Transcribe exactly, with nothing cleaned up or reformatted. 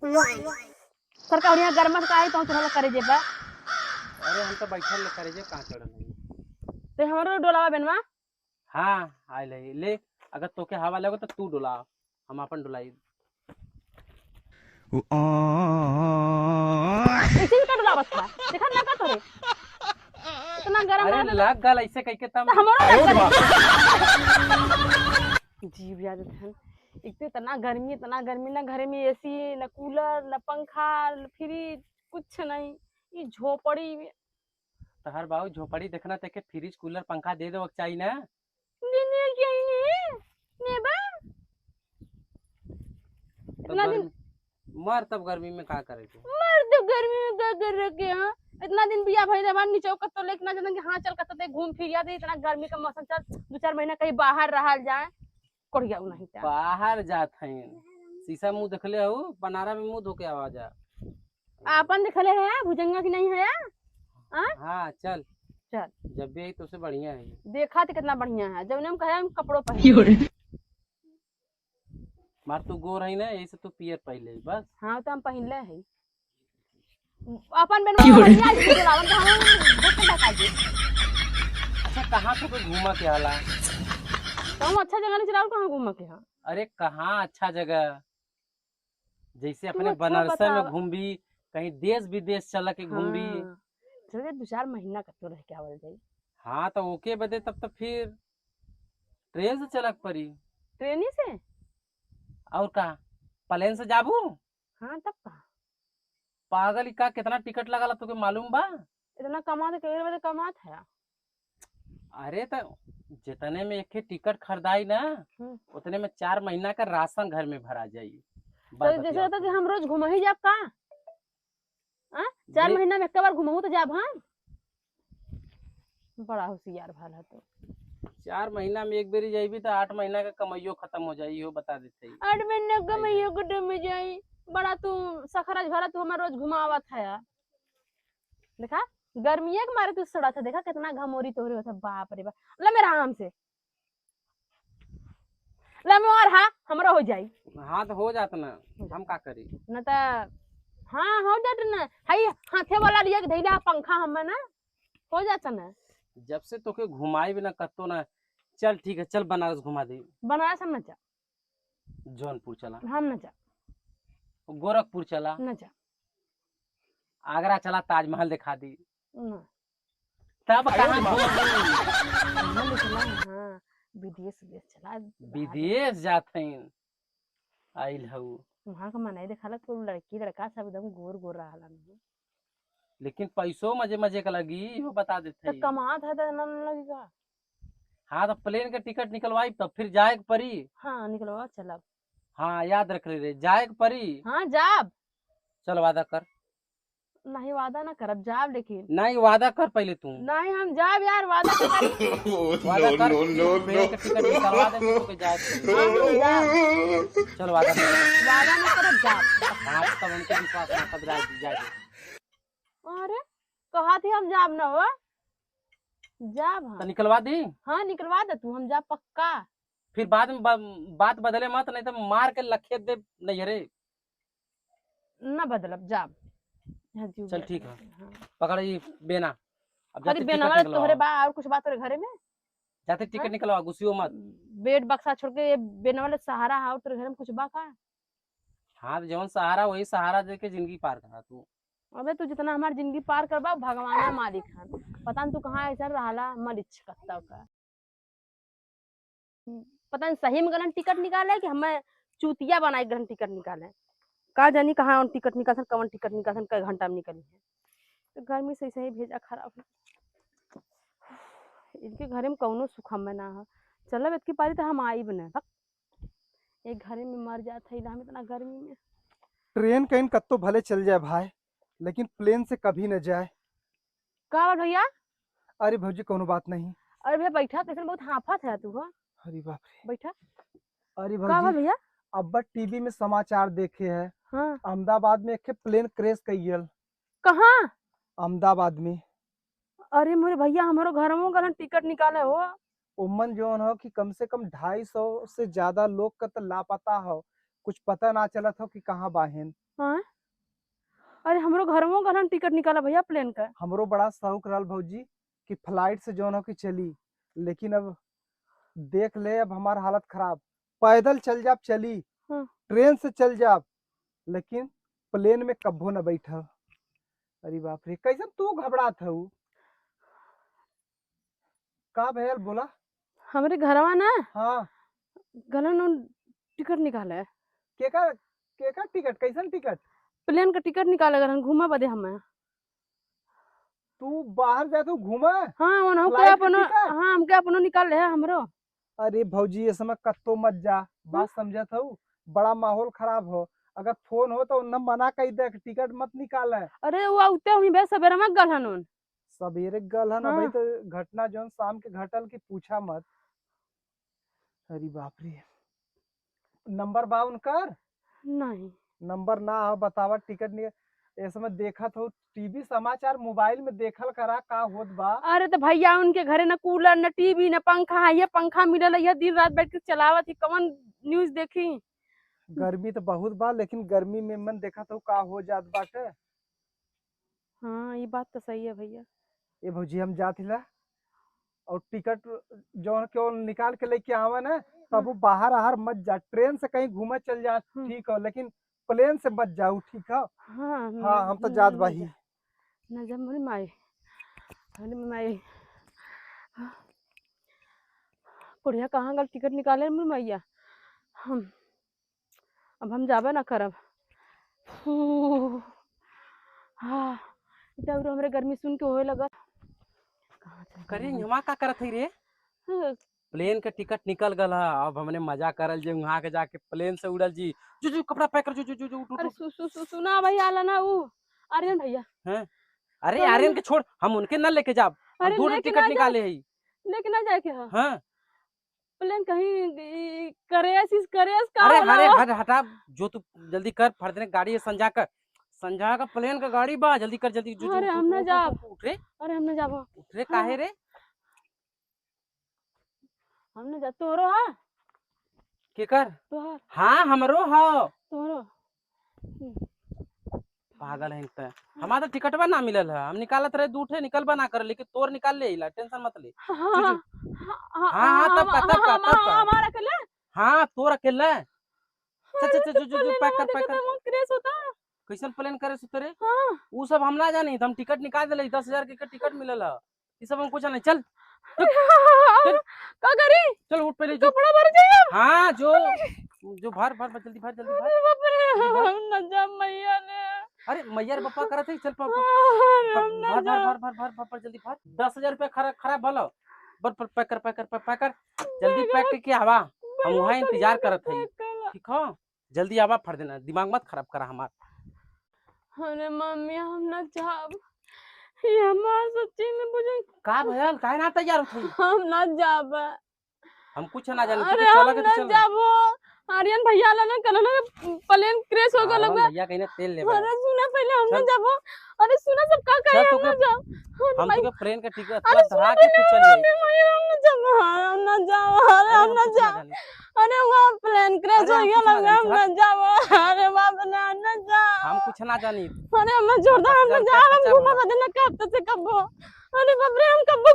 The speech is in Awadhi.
सरकारिया गरम से काहे पहुँच रहल करे जे बा? अरे हम तो बैठल न करे जे, कहाँ चढ़ल है? ते हमरो डोलावा बेनवा। हाँ, आइल है। ले, अगर तोके हवा लगे तो तू डोला, हम अपन डोलाई। उ, आ। ऐसे ही का डोलावत बा? देखा ना का करे? इतना गरम अरे है ना। लग गल ऐसे कह के तब। तो हमरो लग गल। जीव याद है। एक तो इतना गर्मी, इतना गर्मी, ना घरे में एसी, ना कूलर, ना पंखा, ना फ्रिज, कुछ नहीं। ई झोपड़ी में। तहर बाबू झोपड़ी देखना, तेके फ्रिज, कूलर, पंखा दे देवक चाही ना। देने चाहिए, नेबा। तो इतना दिन गर्मी, मर तब गर्मी में का करे तू? मर तब गर्मी में का कर रखे, हाँ? इतना दिन बिया भइले हमार निचौ कत्तो लेके ना जाना कि हाँ, चल कत्तो ते घूम फिर आते, इतना गर्मी का मौसम, चल दो चार महीना कहीं बाहर रहल जाए। कोढ़िया उ नहीं ता। बाहर जात हैं, शीशा मुंह देखले हो, बनारा में मुंह धो के आवा जा। आपन देखले है भुजंगा की नहीं है? हाँ? हाँ, चल। चल। जब भी आई तो से बढ़िया है। देखा तो कितना बढ़िया है, जब हम कहे हम कपड़ों पहन। मार तू गोर है ना, यही से तू पियर पहले ही बस। हाँ, तो हम पहनले है। अपन बेनवा क्यों रे? बढ़िया है, तो लावन तो हम देख के बता दे। अच्छा, कहाँ तो कोई घूमा के आला? तो हम अच्छा जगह नहीं चलाओ, कहाँ घूमा के हाँ? अरे, कहाँ अच्छा जगह? जैसे तू अपने अच्छा बनारस में बतावा। घूमबी, कहीं देश विदेश चल के घूमबी। हाँ, चल दे, दो चार महीना कत्तो रह के आवल जाई। हाँ, तो ओके बदे तब तो फिर ट्रेन से चलक पड़ी। ट्रेन ही से? और का, प्लेन से जाबू? हाँ, तब का? पागल, ई का कितना टिकट लगाला, तोके मालूम बा? इतना कमात है, केकरे बदे कमात है? अरे, त जितने में एक ठे टिकट खरीदाई ना, हम्म। उतने में चार महीना का राशन घर में भरा जाई। तो बात जैसे बतियाओ होता कि तुम। हम रोज घुमा ही जाब का? आ? चार जे महीना में एक बार घुमाऊ तो जाब हम। बड़ा होशियार भाल है तो। चार महीना में एक बेरी जाइबी तो आठ महीना का कमाइयो खत्म हो जाई, इहो बता देते ही। आठ महीना का ऐसे। कमाइयो खत्म हो जाई। बड़ा तू सखराज भरा, तू हमार रोज घुमावत है यार। देखा, गर्मिये के मारे तू सड़त है, देखा कितना घमोरी तोहरे होत है, बाप रे बाप। ले मेरा आराम से, ले मोर, हाँ, हमरो हो जाई। हाँ, तो हो जात ना, हो जात। हम का करी? न त, हाँ, हो जात ना। हई हाथे वाला लिया के धइला पंखा हमें ना, हो जात ना। जब से तोके घुमाई भी ना कत्तो ना, चल ठीक है, चल बनारस घुमा दे। बनारस हम ना जा। जौनपुर चला। हम ना जा। गोरखपुर चला। ना जा। आगरा चला, ताजमहल दिखा दी। ना। तब अरे कहाँ बाप। घूमबू? हम ना चला, हाँ, विदेश, विदेश चला। विदेश जात हईन, आइल हऊ। वहाँ का मनई देखाला, कुल लड़की लड़का सब एकदम गोर गोर रहला नहीं। लेकिन पैसो मजे मजे का लगी, इहो बता देत तो हई। कमात है तो ना लगी का? हाँ, तो प्लेन के टिकट निकलवाई, तब फिर जाए के परी। हाँ, निकलवा, चलब। हाँ, याद रख ले रे, जाए के परी। हाँ, जाब। चल, वादा कर। नहीं, वादा ना करब, जाब लेकिन। नहीं, वादा कर पहले तू। नहीं, हम जाब यार, वादा कर। वादा कर, no, no, प्लेन के टिकट निकलवा दे, तो के जाए के। हाँ, हम जाब। चल, वादा कर। वादा ना करब, जाब। हाँ, तब हमके विश्वास ना, तब जाए, जाए। अरे, कहा थी हम जाब ना हो, जाब हम। तो निकलवा दी? हाँ, निकलवा दे तू, हम जाब पक्का। फिर बाद में बा-, बात बदले मत, नहीं तो मार के लखेत दे नैहरे। ना बदलब, जाब। हाँ, जीव चल, जाए। ठीक है। हाँ। पकड़ ये बेना। अब खाली जाते टिकट बेनावा निकलवाओ। तोहरे बा, और कुछ बा तोरे घरे में? जाते टिकट हाँ? निकलवा, गुस्सियो मत। बेड बक्सा छोड़ के ये बेनावा ले सहारा है, और तोरे घरे में कुछ बा का? हाँ, तो जौन सहारा, वही सहारा दे के जिंदगी पार करा तू। अबे, तू जितना हमार जिंदगी पार करबा, भगवान मालिक है। पता न तू कहाँ ऐसा रहला, मलिच कत्ता का। पता नहीं सही में गलन टिकट निकाले कि हमें चूतिया बनाए गलन टिकट निकाले। का जानी कहाँ उन टिकट निकालसन, कवन टिकट निकालसन, कई घंटा में निकली है। तो गर्मी से ऐसे ही भेजा खराब है। इनके घरे में कौनो सुख हमें ना है। चलब इतकी पारी तो हम आइब न। भक। एक घरे में मर जात है हम इतना गर्मी में। ट्रेन कहीं कत्तो भले चल जाए भाई, लेकिन प्लेन से कभी न जाए। का बात भैया? अरे भौजी, कौनो बात नहीं। अरे भैया, बैठा, कैसन बहुत हाफत है तू, हो? अरे बाप रे। बैठा। अरे का भौजी, बात भैया? अब्बा टीवी में समाचार देखे है, हाँ। अहमदाबाद में एक प्लेन क्रैश कइल। कहाँ? अहमदाबाद में। अरे मोरे भैया, हमरो घरवो गलन टिकट निकाले हो। ओमन जौन हो कि कम से कम ढाई सौ से ज्यादा लोग का त लापता हो, कुछ पता ना चलत हो कि कहाँ बाहेन। हाँ? अरे, हमरो घरवो गहन टिकट निकाला भैया, प्लेन का। हमरो बड़ा शौक रहल भौजी कि फ्लाइट से जौन हो कि चली, लेकिन अब देख ले, अब हमार हालत खराब। पैदल चल जाब, चली, हाँ। ट्रेन से चल जाब, लेकिन प्लेन में कब्बो न बैठब। अरे बाप रे, कैसन तू घबरात हऊ? का भयल, बोला। हमरे घरवा ना, हाँ। गलन उन टिकट निकाले। केकर, केकर टिकट, कैसन टिकट? प्लेन का टिकट निकाले गलन, घूमा बदे हमें। तू बाहर जात हऊ घूमा? हाँ, उनहु के फ्लाइट का अपनो, टिकट? हाँ, हमके अपनो निकाल ले है हमरो। अरे भौजी, ये समय कत्तो मत जा, बात हम्म। समझत हऊ, बड़ा माहौल खराब हो। अगर फोन हो तो उन्हें मना कइ दे कि टिकट मत निकाले। अरे, वो आउते हुई बे, सबेरे में गलन उन। सबेरे गल है ना भाई, हाँ। तो घटना जौन शाम के घटल कि पूछा मत। अरे बाप रे, नंबर बा उनकर? नहीं। नंबर ना हो, बतावा, टिकट नहीं। ए समय देखत हो टीवी समाचार, मोबाइल में देखल करा का होत बा। अरे तो भैया, उनके घरे न कूलर, न टीवी, न पंखा है, ये पंखा मिलल है, ये दिन रात बैठ के चलावत ही, कौन न्यूज देखी? गर्मी तो बहुत बा, लेकिन गर्मी में मन देखत हो का हो जात बाटे। हाँ, ई बात तो सही है भैया। ए भौजी, हम जात हिला और टिकट जौन केहू निकाल के लेके आवे ना, तब हम्म। वो बाहर आहार मत जा, ट्रेन से कहीं घूमे चल जा, हम्म। ठीक हो, लेकिन प्लेन से मत जाऊ, ठीक हो? हाँ, हाँ, हम तो जात बाही। ना जा मोरी माई, अरे माई, बुढ़िया कहाँ गल टिकट निकाले मोरी मैया? हम अब हम जाबे ना करब। फू। हाँ, इतना और हमरे गर्मी सुन के होए लगल। कहाँ चल करे, गई? इहवा का करत हई रे? हाँ। प्लेन के टिकट निकल गल ह, अब हमने मजा करल जे वहाँ के जाके प्लेन से उड़ल जी। जो, जो, कपड़ा पैक कर, जो, जो, जो, जो, उठ, उठ, अरे उठ। सु-, सु-, सु-, सुना भैया, आला ना ऊ आर्यन भैया। हैं? अरे तो आर्यन हम के छोड़, हम उनके ना लेके जाब। हम अरे दो ठो लेके टिकट ना निकाले जाए। हई। लेके ना जाए के ह। हाँ। प्लेन कहीं ई करेस, इस करेस का अरे, होला अरे, हो? हट, हटा, जो तू जल्दी कर, फट देने गाड़ी है, संझा कर, संझा का प्लेन का गाड़ी बा, जल्दी कर, जल्दी, जो, जो, अरे, उठ, हम उठ, ना उठ, उठ, जाब। उठ, उठ रे। अरे, हम ना जाब। उठ रे, हाँ। काहे रे? हम ना जा, तोरो हा? केकर? तोहर। हाँ, हमरो हो। तोहरो। हम्म। पागल है त। हमार तो टिकटवा ना मिलल है, हम निकालत रहे दू ठे, निकलबा ना कर, लेकिन तोर निकाल ले इला, टेंशन मत ले। हाँ, जो, जो। हाँ, हाँ, हाँ, तब का, तब का, तब का? हमार अकेले? हाँ, तोर अकेले। चल, चल, चल, अरे, जो, जो, जो, प्लेन पैक कर, पैक कर। बहुत क्रेज होता। कैसन प्लेन करे सुतरे? हाँ। उ सब हम ना जानी, त हम टिकट निकाल देले, दस हजार के टिकट मिलल है। ई सब हम कुछ नहीं, चल। चल, चल। का करी? चल, उठ पहले, जो कपड़ा भर जाइए। हाँ, जो, जो भर, भर, भर, जल्दी भर, जल्दी भर। अरे बाप रे, जल्दी भर। हम ना जाब मैया ने। अरे, मैया रे पप्पा करत है, चल, प-, प-, अरे, प-, हम ना भर, भर, जाब। भर, भर, भर, भर, भर, जल्दी भर। दस हजार रुपया खरा-, खराब भलो। बर, पर पैक कर, पैक कर, पैक, पैक कर। जल्दी पैक कर। पैक करके आवा। हम वहाँ इंतजार करत हई। पैक कर। ठीक हो? जल्दी आवा, फट देना, दिमाग मत खराब करा हमार। अरे मम्मी, हम ना जाब। ये हमार सच्ची में बुझे। का भयल? काहे ना तैयार होत हई? हम ना जाब। हम कुछ ना जानी, अरे, तू चला हम के ना चल। जाबो। आर्यन भैया ला ना, कहलो ना, प्लेन क्रैश हो गलो आर्यन बा। भैया कहीं ना तेल लेबे। अरे सुना पहले, हम ना चल। जाबो। अरे सुना सब का कहे, चल, हम तू ना के जाब। हम भाई। तू के प्लेन का टिकट अरे सुना धरा के पहले, तू चल जाई। अरे भाई, हम ना जाबो, हम ना जाबो, अरे अरे हम हम ना कुछ ना जाब। जानी। अरे वहाँ प्लेन क्रैश अरे हो हम गया, कुछ ना हम जानी, ना चल। जाबो। अरे बाप रे, हम ना जाब। हम कुछ ना जानी। अरे हम ना छोड़ता, हम ना जाब, हम घूमा बदे ना कब से कबो। अरे बाप रे, हम कबो